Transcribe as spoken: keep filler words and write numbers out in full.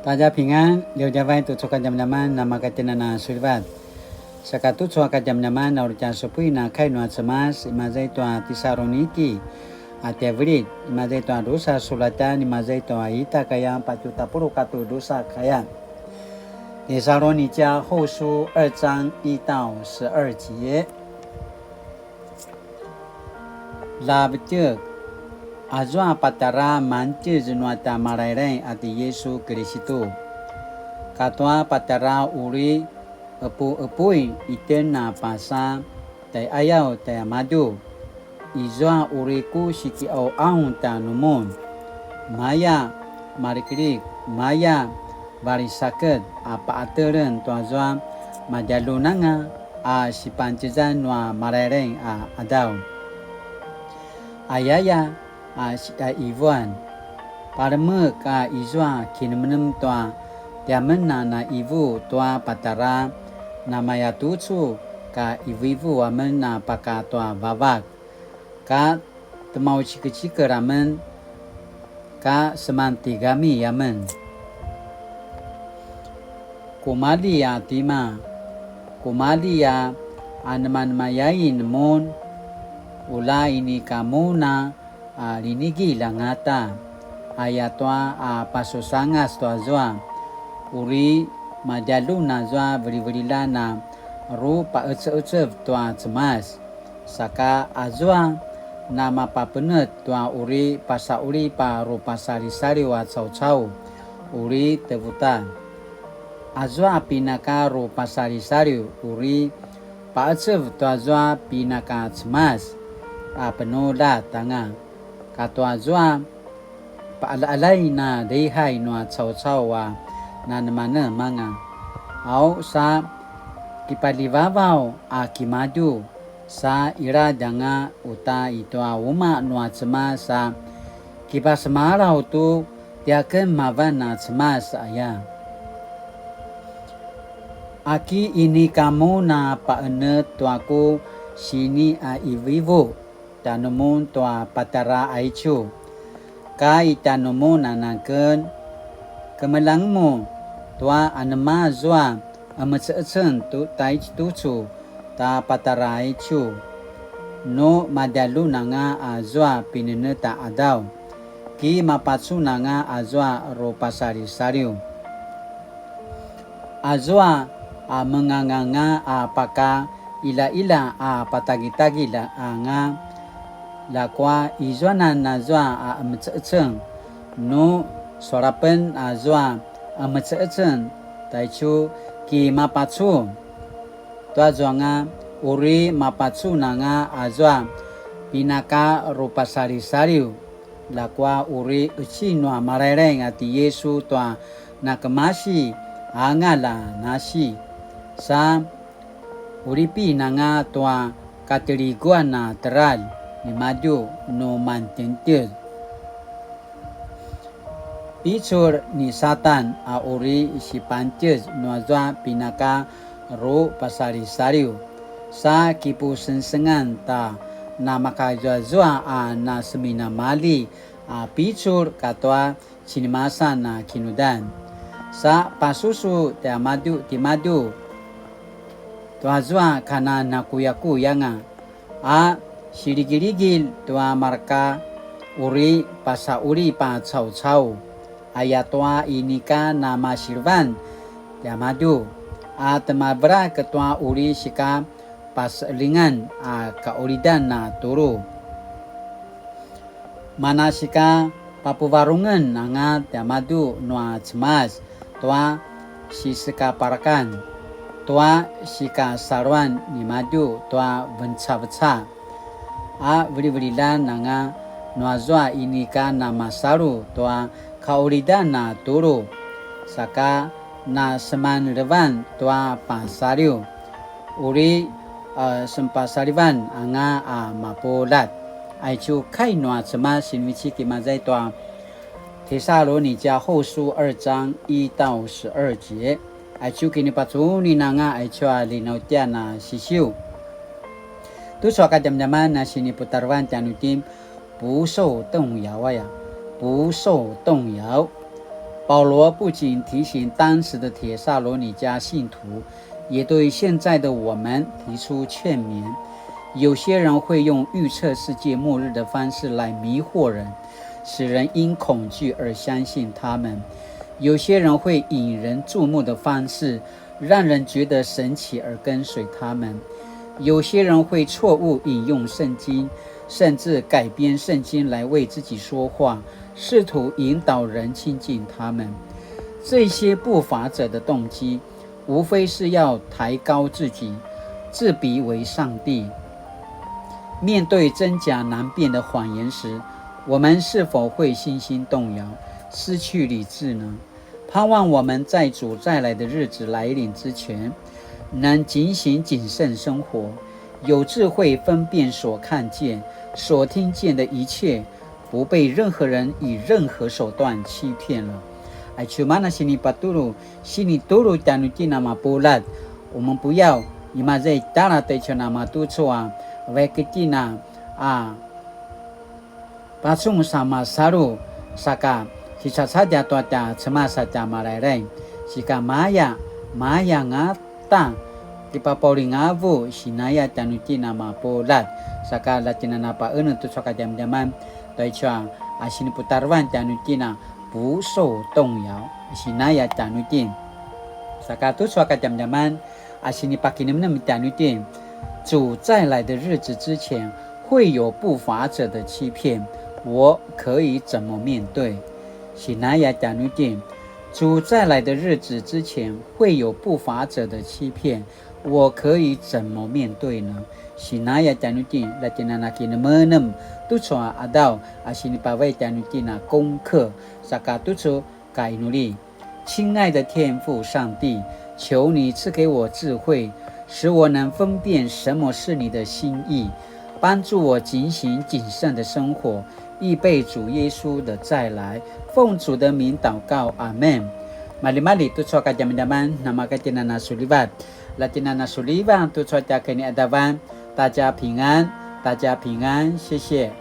大家平安, djavadjavay tucu a kadjamadjaman na makatjinana sulivat. Saka tucu a kadjamadjaman na uri tja supuin a kai nua Cemas, imaza i tua Tisaluniki a tjaivililj, imaza i tua drusa sulatan, imaza i tua ita kaya patju tapuluq katua drusa kaya. 帖撒罗尼迦后书二章一到十二节。 Ljavetjek, azua patjara mangtjez nua tja Malailai a ti Yisu Kilisitu, katua patjara uri qepuqepuin itjen a pasa tjaiqayaw tjaimadju, izua uri ku sikiqauqaung tjanumun, maya maliklik, maya valisaked a paqetelen tuazua madjalunanga a sipangtjezan nua Malailai a qadaw. Ayaya a siqaivuan, palemek a izua kinemenem tua tiamen a naivu tua patjara, namayatucu ka ivuivu amen a paka tua vavak, ka temaucikecikel amen, ka semantigami amen. Kumalji a tima, kumalji a anemanemayain mun, ula inika mun a linigil angata, ayatua a pasusangas tuazua, uri madjalun azua velivelilan a rupaqeceqecev tua Cemas. Saka azua namapapenet tua uri pasaqulip a rupasalisaliw a caucau, uri tevuta. Azua pinaka rupasalisaliw uri paqecev tuazua pinaka Cemas a penuljat anga, katua zua paqaljaqaljay na lihay nua caucau a nanemanemanga. Au sa kipalivavaw a kimadju, sa iladj anga uta i tua umaq nua Cemas a kipasemalaw tu tiaken mavan a Cemas aya. Aki inika mun a paqenetj tua ku siniqaivuivu tjanumun tua patjara aicu, ka i tjanumun anan aken, kemeljang mun tua anema zua qemeceqecen tu taicu tucu ta patjara aicu, nu madjalun anga azua pinenetj a qadaw, ki mapacun anga azua rupasalisaliw. Azua a menganganga a paka ilaila a patagitagil anga, ljakua izuanan azua a qemeceqecen, nu sualapen azua qemeceqecen taicu ki mapacun. Tuazuanga uri mapacun anga azua pinaka rupasalisaliw, ljakua uri qeci nua Malailai a ti Yisu tua nakemasi a angalj a nasi, sa ulipin anga tua kateliguan a teljar nimadju nu mantjentjez. Picul ni Satan a uri sipantjez nuazua pinaka rupasalisaliw, sa kipusengsengan ta namakazuazua a naseminamalji a picul katua cinimasan a kinudan. Sa pasusu tiamadju timadju tuazua kana nakuyakuyanga a siligiligil tua marka uri pasaqulip a caucau, ayatua inika namasilvan tiamadju a temavelak tua uri sika paseqeljingan a kaqulidan a tulu. Manasika papuvarungen anga tiamadju nua Cemas tua sisekaparakan, tua sikasaluan nimadju tua vencaveca, a velivelilan anga nuazua inika namasalu tua kaqulidan a tulu, saka nasemanlevan tua pasaliw, uri, e, sempasalivan anga a mapuljat. Aicu kai nua Cemas sinivecik imaza i tua Tisaluni tja 後書二章一到十二節. Aicu kinipacunin anga aicu a linautjan a sisiu. Tucu a kadjamadjaman a siniputarevan tjanuitjen 不受動搖 aya, 不受動搖.保罗不仅提醒当时的帖撒罗尼迦信徒，也对现在的我们提出劝勉。有些人会用预测世界末日的方式来迷惑人，使人因恐惧而相信他们。有些人会引人注目的方式，让人觉得神奇而跟随他们。有些人会错误引用圣经，甚至改编圣经来为自己说话，试图引导人亲近他们。这些不法者的动机，无非是要抬高自己，自比为上帝。面对真假难辨的谎言时，我们是否会信心动摇，失去理智呢？盼望我们在主再来的日子来临之前，能警醒谨慎生活，有智慧分辨所看见、所听见的一切，不被任何人以任何手段欺骗了。Aicu mana sinipatulu, sinitulu tjanuitjen a mapuljat. 我们不要 imaza i tjara taicu a namatucu a, vaik itjen a pacun sa masalu, saka sicacadja tua tja Cemas a tja Malailai. Sika maya, maya ngata kipapaulingavu sinaya tjanuitjen a mapuljat. Saka la tjen a na paeneng tucu a kadjamadjaman, taicu a siniputarevan tjanuitjen a 不受动摇, sinaya tjanuitjen. Saka tucu a kadjamadjaman, a sinipakinemnem tjanuitjen, 主再来的日子之前，会有不法者的欺骗，我可以怎么面对？Sinaya tjanuitjen, 主再来的日子之前，会有不法者的欺骗，我可以怎么面对呢？Sinaya tjanuitjen, la tjen a na kinemenem tucu a qadaw a sinipavai tjanuitjen a 功课, saka tucu ka inuli. 亲爱的天父上帝，求你赐给我智慧，使我能分辨什么是你的心意，帮助我警醒谨慎的生活，预备主耶稣的再来。奉主的名祷告，阿们。Maljimalji tucu a kadjamadjaman, namaka tjen a na sulivat. La tjen a na sulivat tucu a tja kiniqadavan. 大家平安，大家平安，谢谢。